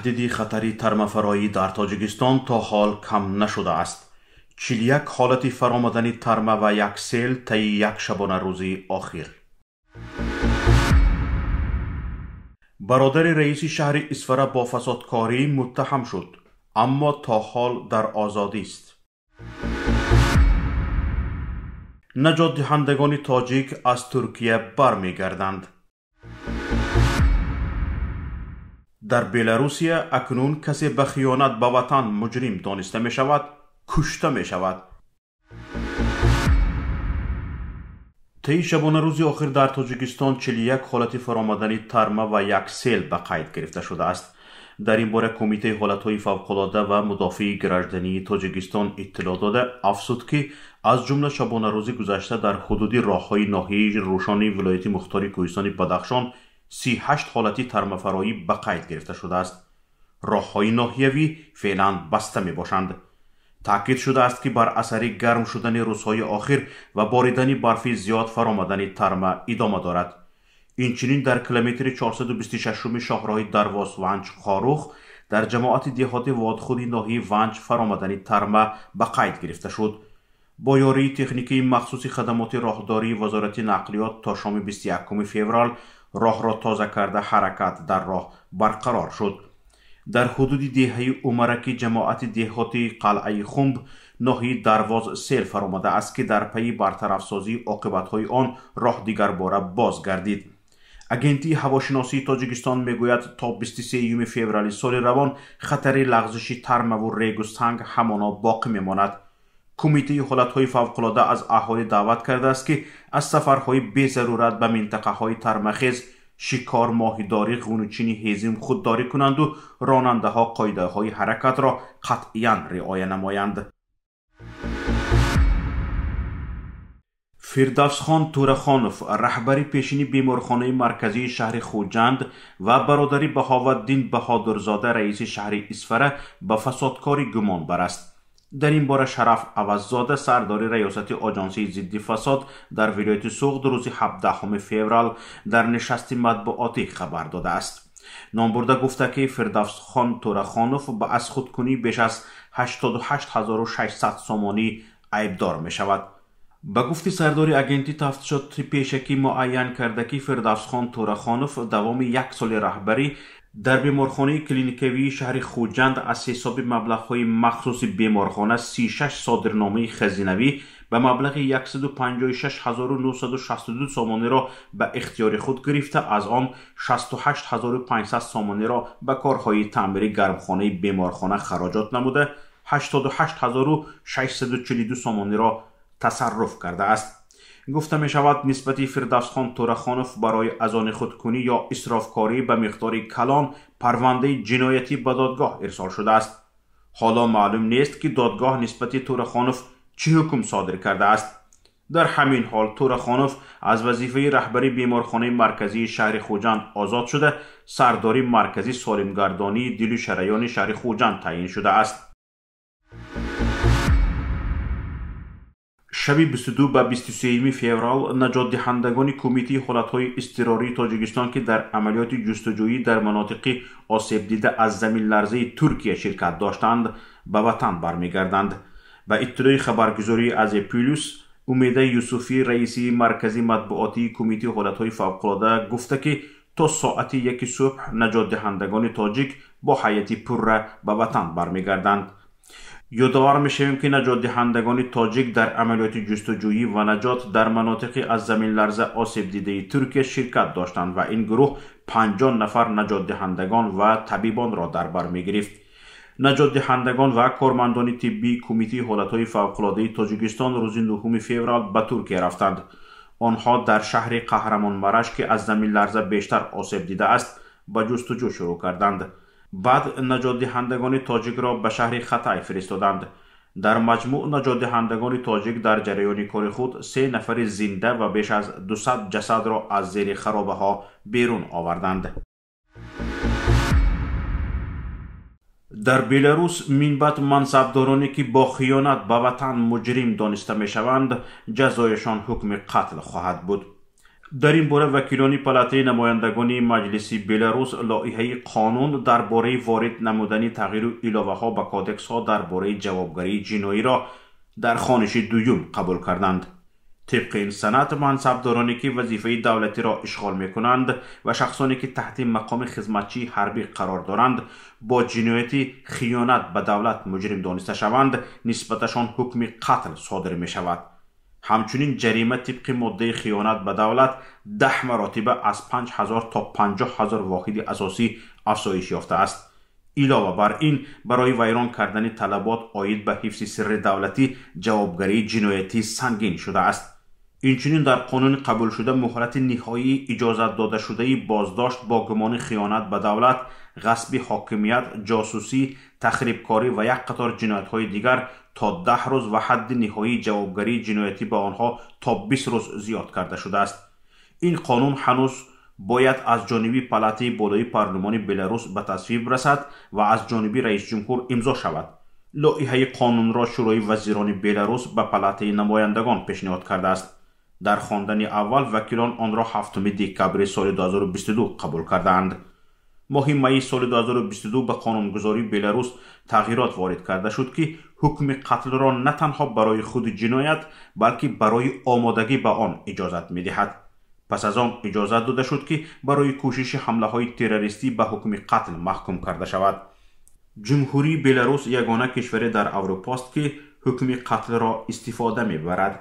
Таҳдиди хатари тармафароӣ дар Тоҷикистон то ҳол кам нашудааст. 41 ҳолати фаромадани тарма ва як сел таи як шабонарӯзи охир. Бародари раиси шаҳри Исфара бо фасодкорӣ муттаҳам шуд, аммо то ҳол дар озодист. Наҷотдиҳандагони тоҷик аз Туркия бармегарданд. Дар Беларусия акнун касе ба хиёнат ба ватан муҷрим дониста мешавад, кушта мешавад. Таи шабонарӯзи охир дар Тоҷикистон 41 ҳолати фаромадани тарма ва як сел ба қайд гирифта шудааст. Дар ин бора Кумитаи ҳолатҳои фавқулода ва мудофиаи граждании Тоҷикистон иттилоъ дода, афзуд, ки аз ҷумла шабонарӯзи гузашта дар ҳудуди роҳҳои ноҳияи Рӯшони вилояти мухтори Кӯҳистони Бадахшон 38 ҳолати тармафароӣ ба қайд гирифта шудааст. Роҳҳои ноҳиявӣ феълан баста мебошанд. Таъкид шудааст, ки бар асари гарм шудани рӯзҳои охир ва боридани барфи зиёд фаромадани тарма идома дорад. Инчунин дар километри 426 шоҳроҳи Дарвоз Ванҷ Хорух дар ҷамоати деҳоти Водхуди ноҳияи Ванҷ фаромадани тарма ба қайд гирифта шуд. Бо ёрии техникии махсуси хадамоти роҳдории Вазорати нақлиёт то шоми 21 феврал роҳро тоза карда ҳаракат дар роҳ барқарор шуд. Дар ҳудуди деҳаи Умараки ҷамоати деҳоти Қалъаи Хумб ноҳияи Дарвоз сел фаромадааст, ки дар пайи бартарафсозии оқибатҳои он роҳ дигарбора боз гардид. Агентии ҳавошиносии Тоҷикистон мегӯяд, то 23 феврали соли равон хатари лағзиши тармаву регу санг ҳамоно боқӣ мемонад. Кумитаи ҳолатҳои фавқулода аз аҳолӣ даъват кардааст, ки аз сафарҳои безарурат ба минтақаҳои тармахез, шикор, моҳидорӣ, ғунучини ҳезим худдорӣ кунанду ронандаҳо қоидаҳои ҳаракатро қатъиян риоя намоянд. Фирдавсхон Турахонов, раҳбари пешини беморхонаи марказии шаҳри Хуҷанд ва бародари Баҳоваддин Баҳодурзода, раиси шаҳри Исфара, ба фасодкорӣ гумонбар аст. Дар ин бора Шараф Аваззода, сардори раёсати Оҷонсии зидди фасод дар вилояти Суғд, рӯзи 17 феврал дар нишасти матбуотӣ хабар додааст. Номбурда гуфта, ки Фирдавсхон Турахонов ба аз худкунӣ беш аз 88600 сомонӣ айбдор мешавад. Ба гуфти сардори агентӣ, тафтишоти пешакӣ муайян карда, ки Фирдавсхон Турахонов давоми як соли раҳбарӣ дар беморхонаи клиникавии шаҳри Хуҷанд аз ҳисоби маблағҳои махсуси беморхона 36 содирномаи хазинавӣ ба маблағи 156962 сомониро ба ихтиёри худ гирифта, аз он 68500 сомониро ба корҳои таъмири гармхонаи беморхона хароҷот намуда, 88642 сомониро тасарруф кардааст. Гуфта мешавад, нисбати Фирдавсхон Турахонов барои аз они худкунӣ ё исрофкорӣ ба миқдори калон парвандаи ҷиноятӣ ба додгоҳ ирсол шудааст. Ҳоло маълум нест, ки додгоҳ нисбати Турахонов чӣ ҳукм содир кардааст. Дар ҳамин ҳол Турахонов аз вазифаи раҳбари беморхонаи марказии шаҳри Хуҷанд озод шуда, сардори маркази солимгардонии дилу шараёни шаҳри Хуҷанд таъин шудааст. Шаби 22 ба 23 феврал наҷотдиҳандагони Кумитаи ҳолатҳои изтирории Тоҷикистон, ки дар амалиёти ҷустуҷӯӣ дар манотиқи осебдида аз заминларзаи Туркия ширкат доштанд, ба ватан бармегарданд. Ба иттилои хабаргузории Азия Плюс, Умеда Юсуфӣ, раиси маркази матбуотии Кумитаи ҳолатҳои фавқулода, гуфта, ки то соати 1 субҳ наҷотдиҳандагони тоҷик бо ҳайати пурра ба ватан бармегарданд. Ёдовар мешавем, ки наҷотдиҳандагони тоҷик дар амалиёти ҷустуҷӯӣ ва наҷот дар манотиқи аз заминларза осебдидаи Туркия ширкат доштанд ва ин гурӯҳ 50 нафар наҷотдиҳандагон ва табибонро дар бар мегирифт. Наҷотдиҳандагон ва кормандони тиббии Кумитаи ҳолатҳои фавқулодаи Тоҷикистон рӯзи 9 феврал ба Туркия рафтанд. Онҳо дар шаҳри Қаҳрамонмараш, ки аз заминларза бештар осеб дидааст, ба ҷустуҷӯ шурӯъ карданд. Баъд наҷотдиҳандагони тоҷикро ба шаҳри Хатай фиристоданд. Дар маҷмӯъ наҷотдиҳандагони тоҷик дар ҷараёни кори худ 3 нафари зинда ва беш аз 200 ҷасадро аз зери харобаҳо берун оварданд. Дар Беларус минбаъд мансабдороне, ки бо хиёнат ба ватан муҷрим дониста мешаванд, ҷазояшон ҳукми қатл хоҳад буд. Дар ин бора вакилони палатаи намояндагони Маҷлиси Беларус лоиҳаи қонун дар бораи ворид намудани тағйиру иловаҳо ба кодексҳо дар бораи ҷавобгарии ҷиноиро дар хониши дуюм қабул карданд. Тибқи ин санад, мансабдороне ки вазифаи давлатиро ишғол мекунанд ва шахсоне ки таҳти мақоми хизматчии ҳарбӣ қарор доранд, бо ҷинояти хиёнат ба давлат муҷрим дониста шаванд, нисбаташон ҳукми қатл содир мешавад. Ҳамчунин ҷарима тибқи моддаи хиёнат ба давлат 10 маротиба аз 5000 то 50 000 воҳиди асосӣ афзоиш ёфтааст. Илова бар ин, барои вайрон кардани талабот оид ба ҳифзи сирри давлатӣ ҷавобгарии ҷиноятӣ сангин шудааст. Инчунин дар қонуни қабулшуда муҳлати ниҳоии иҷозат додашудаи боздошт бо гумони хиёнат ба давлат, ғасби ҳокимият, ҷосусӣ, тахрибкорӣ ва як қатор ҷиноятҳои дигар то 10 рӯз ва ҳадди ниҳоии ҷавобгарии ҷиноятӣ ба онҳо то 20 рӯз зиёд карда шудааст. Ин қонун ҳанӯз бояд аз ҷониби палатаи болои парлумони Беларус ба тасвиб расад ва аз ҷониби раисҷумҳур имзо шавад. Лоиҳаи қонунро Шӯрои вазирони Беларус ба палатаи намояндагон пешниҳод кардааст. Дар хондани аввал вакилон онро 7 декабри соли 2022 қабул кардаанд. Моҳи майи соли 2022 ба қонунгузории Беларус тағйирот ворид карда шуд, ки ҳукми қатлро на танҳо барои худи ҷиноят, балки барои омодагӣ ба он иҷозат медиҳад. Пас аз он иҷозат дода шуд, ки барои кӯшиши ҳамлаҳои террористӣ ба ҳукми қатл маҳкум карда шавад. Ҷумҳурии Беларус ягона кишваре дар Аврупост, ки ҳукми қатлро истифода мебарад.